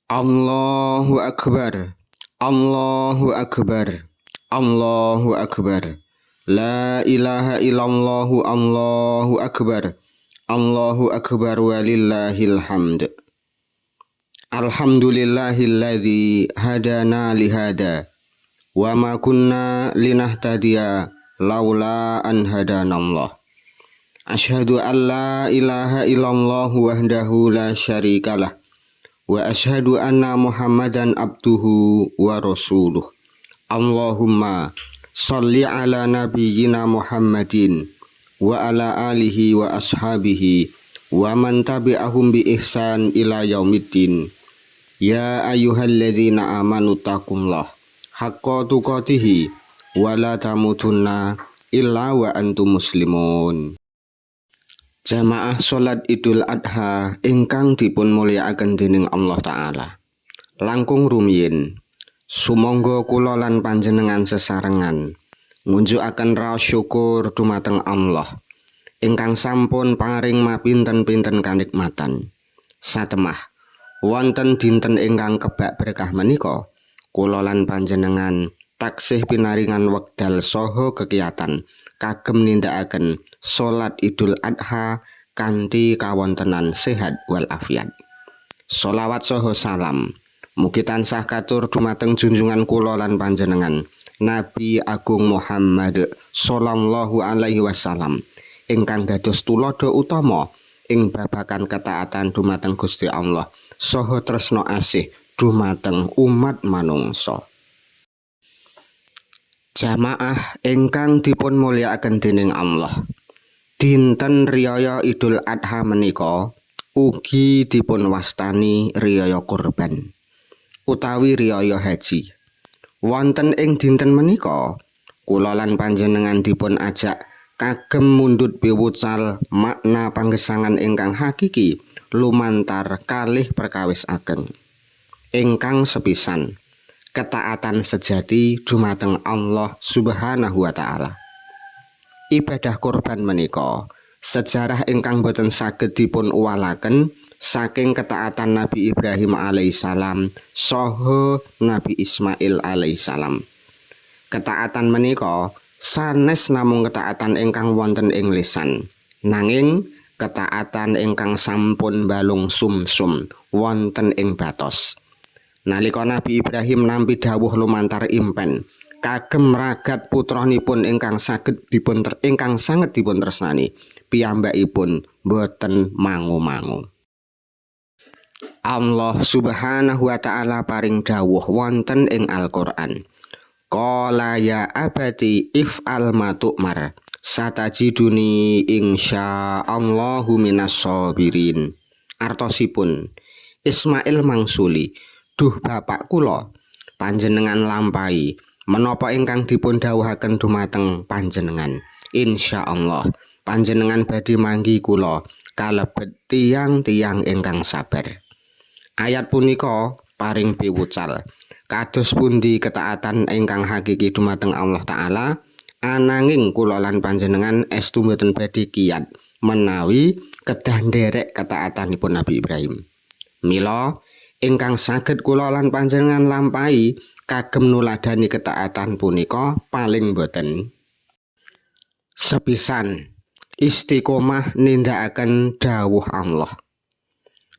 Allahu akbar. Allahu akbar. Allahu akbar. La ilaha illallahu Allahu akbar. Allahu akbar walillahil hamd. Alhamdulillahilladzi hadana lihada wa ma kunna linahtadiya laula an hadanallah. Asyhadu an la ilaha illallah wahdahu la syarikalah wa asyhadu anna Muhammadan abduhu wa rasuluh. Allahumma shalli ala nabiyyina Muhammadin wa ala alihi wa ashabihi wa man tabi'ahum bi ihsan ila yaumiddin. Ya ayyuhalladzina amanu taqullah haqqa tuqatihi wa la tamutunna illa wa antum muslimun. Jamaah salat Idul Adha ingkang dipun mulyakaken dening Allah Ta'ala. Langkung rumiyin, sumangga kula lan panjenengan sesarengan ngunjukaken raos syukur dumateng Allah ingkang sampun paring mapinten-pinten kanikmatan. Satemah wonten dinten ingkang kebak berkah menika, kula lan panjenengan taksih pinaringan wekdal saha kekiyatan kagem nindakaken salat Idul Adha kanthi kawontenan sehat walafiat. Sholawat saha salam mugi tansah katur dumateng junjungan kula lan panjenengan Nabi Agung Muhammad sallallahu alaihi wasallam ingkang dados tuladha utama ing babagan ketaatan dumateng Gusti Allah saha tresna asih dumateng umat manungsa. Jamaah ingkang dipun mulyakaken dening Allah. Dinten Riyaya Idul Adha menika ugi dipun wastani Riyaya Kurban utawi Riyaya Haji. Wonten ing dinten menika kula lan panjenengan dipun ajak kagem mundhut piwucal makna panggesangan ingkang hakiki lumantar kalih perkawis ageng. Ingkang sepisan, ketaatan sejati dumateng Allah Subhanahu wa taala. Ibadah kurban menika sejarah ingkang boten saged dipun uwalaken saking ketaatan Nabi Ibrahim alaihissalam saha Nabi Ismail alaihissalam. Ketaatan menika sanes namung ketaatan ingkang wonten ing lisan, nanging ketaatan ingkang sampun balung sumsum wonten ing batos. Nalika Nabi Ibrahim nampi dawuh lumantar impen kagem ragat putranipun ingkang sanget dipun tresnani, piyambakipun boten mangu-mangu. Allah Subhanahu wa taala paring dawuh wonten ing Al-Qur'an. Qala ya abati if'al ma tu'mar satajiduni insyaallahu minas sabirin. Artosipun, Ismail mangsuli, "Duh bapak kula, panjenengan lampahi menapa ingkang dipun dawuhaken dumateng panjenengan. Insyaallah panjenengan badhe manggihi kula kalebet tiyang-tiyang ingkang sabar." Ayat punika paring piwucal kados pundi ketaatan ingkang hakiki dumateng Allah Ta'ala, ananging kula lan panjenengan estu mboten badhe kiyat menawi kedah nderek ketaatanipun Nabi Ibrahim. Mila ingkang saged kula lan panjenengan lampahi kagem nuladani ketaatan punika paling boten sepisan, istiqomah nindakaken dawuh Allah.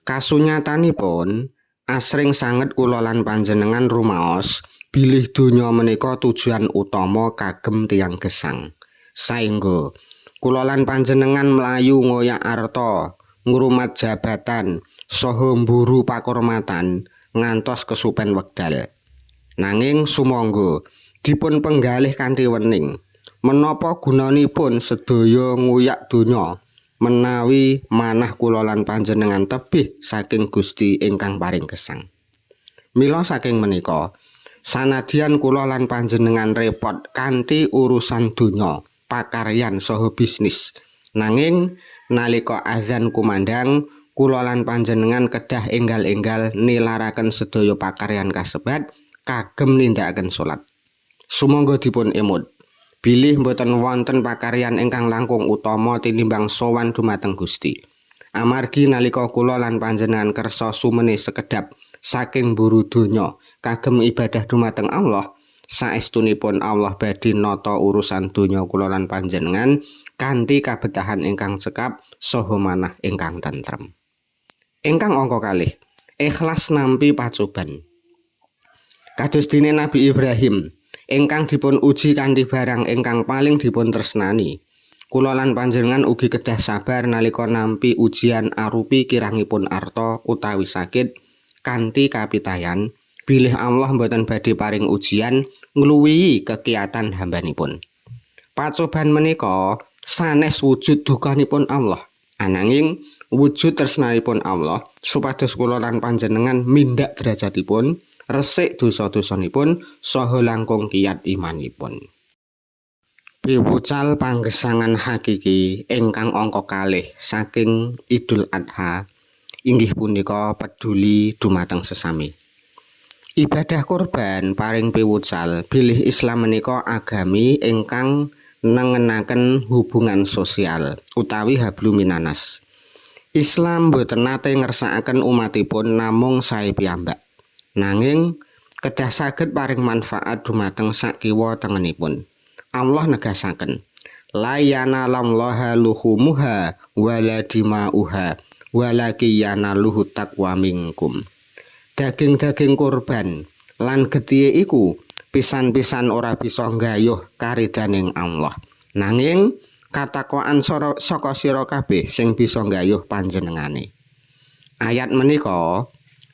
Kasunyatanipun, asring sanget kula lan panjenengan rumaos bilih donya menika tujuan utama kagem tiyang gesang. Saengga kula lan panjenengan mlayu ngoyak arta, ngrumat jabatan, saha mburu pakurmatan ngantos kesupen wekdal. Nanging sumangga dipun penggalih kanthi wening. Menapa gunanipun sedaya nguyak donya menawi manah kula lan panjenengan tebih saking Gusti ingkang paring gesang? Mila saking menika, sanadyan kula lan panjenengan repot kanthi urusan donya, pakaryan saha bisnis, nanging nalika azan kumandhang, kula lan panjenengan kedah enggal-enggal nilaraken sedaya pakaryan kasebat kagem nindakaken salat. Sumangga dipun emut bilih boten wonten pakaryan ingkang langkung utama tinimbang sowan dumateng Gusti. Amargi nalika kula lan panjenengan kersa sumene sekedap saking mburu donya kagem ibadah dumateng Allah, saestunipun Allah badhe nata urusan donya kula lan panjenengan kanthi kabetahan ingkang cekap saha manah ingkang tentrem. Ingkang angka kalih, ikhlas nampi pacoban. Kados dene Nabi Ibrahim ingkang dipun uji kanthi barang ingkang paling dipun tresnani, kula lan panjenengan ugi kedah sabar nalika nampi ujian arupi kirangipun arta utawi sakit kanthi kapitayan bilih Allah mboten badhe paring ujian ngluwihi kekiatan hambanipun. Pacoban menika sanes wujud dukanipun Allah, ananging wujud tresnanipun Allah supados kula lan panjenengan mindhak derajatipun, resik dosa-dosanipun saha langkung kiyat imanipun. Piwucal panggesangan hakiki ingkang angka kalih saking Idul Adha inggih punika peduli dumateng sesami. Ibadah kurban paring piwucal bilih Islam menika agami ingkang nengenaken hubungan sosial utawi hablum minannas. Islam boten nate ngersakaken umatipun namung sae piyambak, nanging kedah saged paring manfaat dumateng sakiwa tengenipun. Allah negasaken, la yanalallaha luhumuha wala dima'uha walaki yanaluhu taqwa minkum. Daging-daging kurban lan getihe iku pisan-pisan ora bisa nggayuh karidaning Allah. Nanging katakwaan saka sira kabeh sing bisa nggayuh panjenengane. Ayat menika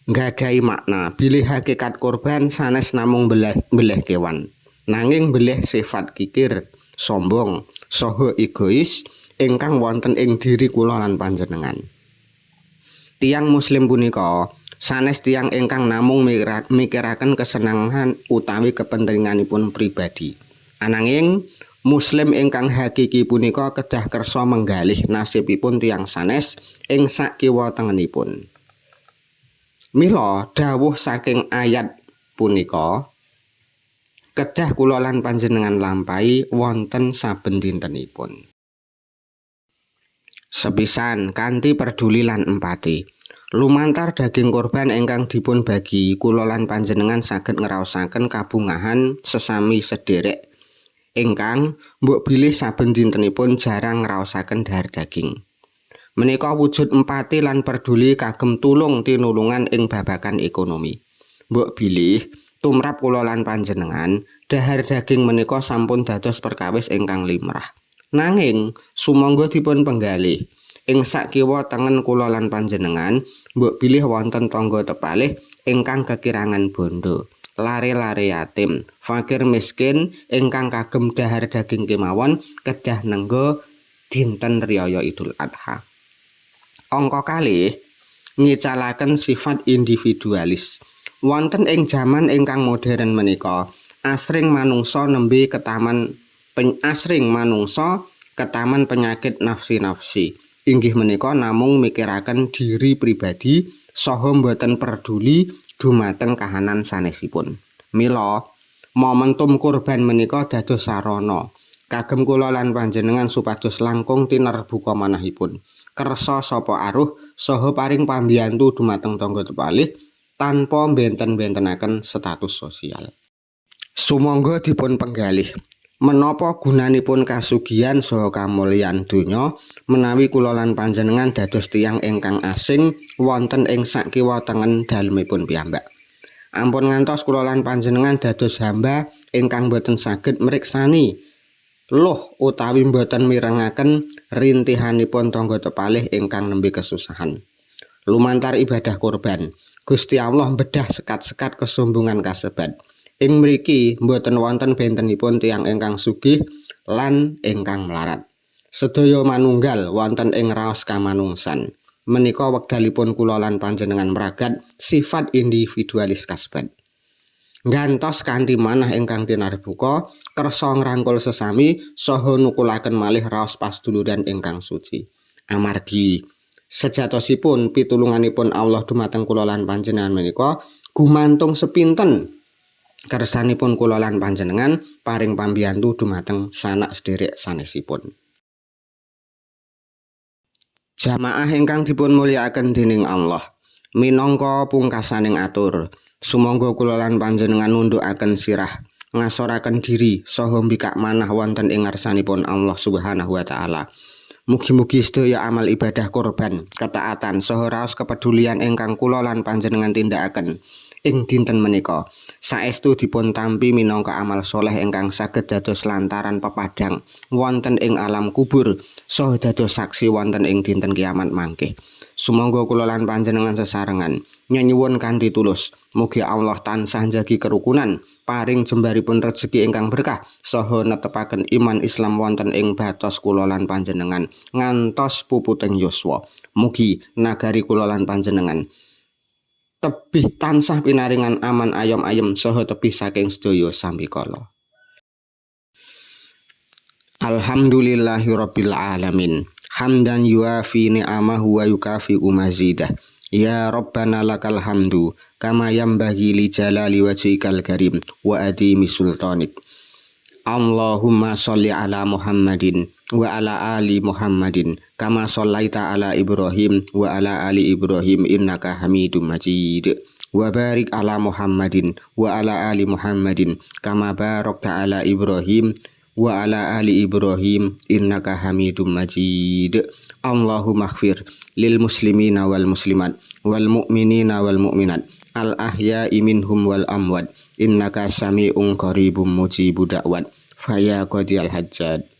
nggadahi makna bilih hakikat kurban sanes namung beleh kewan, nanging beleh sifat kikir, sombong, saha egois ingkang wonten ing diri kula lan panjenengan. Tiyang muslim punika sanes tiyang ingkang namung mikiraken kesenangan utawi kepentinganipun pribadi. Ananging muslim ingkang hakiki punika kedah kersa menggalih nasibipun tiyang sanes ing sakiwa tengenipun. Mila dawuh saking ayat punika kedah kula lan panjenengan lampahi wonten saben dintenipun. Sepisan kanthi peduli lan empati. Lumantar daging kurban ingkang dipun bagi, kula lan panjenengan saged ngraosaken kabungahan sesami sederek ingkang mbok bilih saben dintenipun jarang ngraosaken dhahar daging. Menika wujud empati lan peduli kagem tulung tinulungan ing babagan ekonomi. Mbok bilih tumrap kula lan panjenengan dhahar daging menika sampun dados perkawis ingkang limrah. Nanging sumangga dipun penggalih ing sakiwa tengen kula lan panjenengan mbok bilih wonten tangga tepalih ingkang kekirangan bondo, lare-lare yatim, fakir miskin ingkang kagem dhahar daging kemawon kedah nengga dinten riyaya Idul Adha. Angka kalih ngicalaken sifat individualis. Wonten ing jaman ingkang modern menika asring manungsa nembe ketaman asring manungsa ketaman penyakit nafsi-nafsi. Inggih menika namung mikiraken diri pribadi saha mboten peduli dumateng kahanan sanesipun. Mila momentum kurban menika dados sarana kagem kula lan panjenengan supados langkung tinarbuka manahipun. Kersa sapa aruh saha paring pambiyantu dumateng tangga tepalih tanpa benten-bentenaken status sosial. Sumangga dipun penggalih menapa gunanipun kasugihan saha kamulyan donya menawi kula lan panjenengan dados tiyang ingkang asing wonten ing sakiwa tengen dalemipun piyambak. Ampun ngantos kula lan panjenengan dados hamba ingkang boten saged mriksani luh utawi boten mirengaken rintihanipun tangga tepalih ingkang nembe kesusahan. Lumantar ibadah kurban, Gusti Allah bedah sekat-sekat kesombongan kasebat. Ing mriki mboten wonten bentenipun tiyang ingkang sugih lan ingkang melarat. Sedaya manunggal wonten ing raos kamanungsan. Menika wekdalipun kula lan panjenengan mragat sifat individualis kasebat. Nggantos kanthi manah ingkang tinarbuka, kersa ngrangkul sesami saha nukulaken malih raos pasduluran ingkang suci. Amargi sejatosipun pitulunganipun Allah dumateng kula lan panjenengan menika gumantung sepinten kersanipun kula lan panjenengan paring pambiyantu dumateng sanak sederek sanesipun. Jamaah ingkang dipun mulyakaken dening Allah, Minangka pungkasaning atur, sumangga kula lan panjenengan nundhukaken sirah, ngasoraken diri saha mbikak manah wonten ing ngarsanipun Allah Subhanahu wa taala. Mugi-mugi sedaya amal ibadah korban, ketaatan saha raos kepedulian ingkang kula lan panjenengan tindakaken ing dinten menika saestu dipun tampi minangka amal soleh ingkang saged dados lantaran pepadang wonten ing alam kubur saha dados saksi wonten ing dinten kiamat mangke. Sumangga kula lan panjenengan sesarengan nyuwun kanthi tulus, mugi Allah tansah njagi kerukunan, paring jembaripun rejeki ingkang berkah saha netepaken iman Islam wonten ing batos kula lan panjenengan ngantos puputing yuswa. Mugi nagari kula lan panjenengan tebih tansah pinaringan aman ayom ayem saha tebih saking sedaya sambikala. Alhamdulillahirabbil alamin. Hamdan yuafi ni'amahu wa yukafi'u mazidah. Ya Rabbana lakal hamdu kama yanbaghi li jalali wajhikal karim wa adimi sultanik. Allahumma sholli ala Muhammadin wa ala ali Muhammadin kama shallaita ala Ibrahim wa ala ali Ibrahim innaka Hamidum Majid. Wa barik ala Muhammadin wa ala ali Muhammadin kama barakta ala Ibrahim wa ala ali Ibrahim innaka Hamidum Majid. Allahumma ighfir lil muslimina wal muslimat wal mu'minina wal mu'minat al ahya'i minhum wal amwat innaka sami'un qaribum mujibu da'wat faya qadiyal hajjat.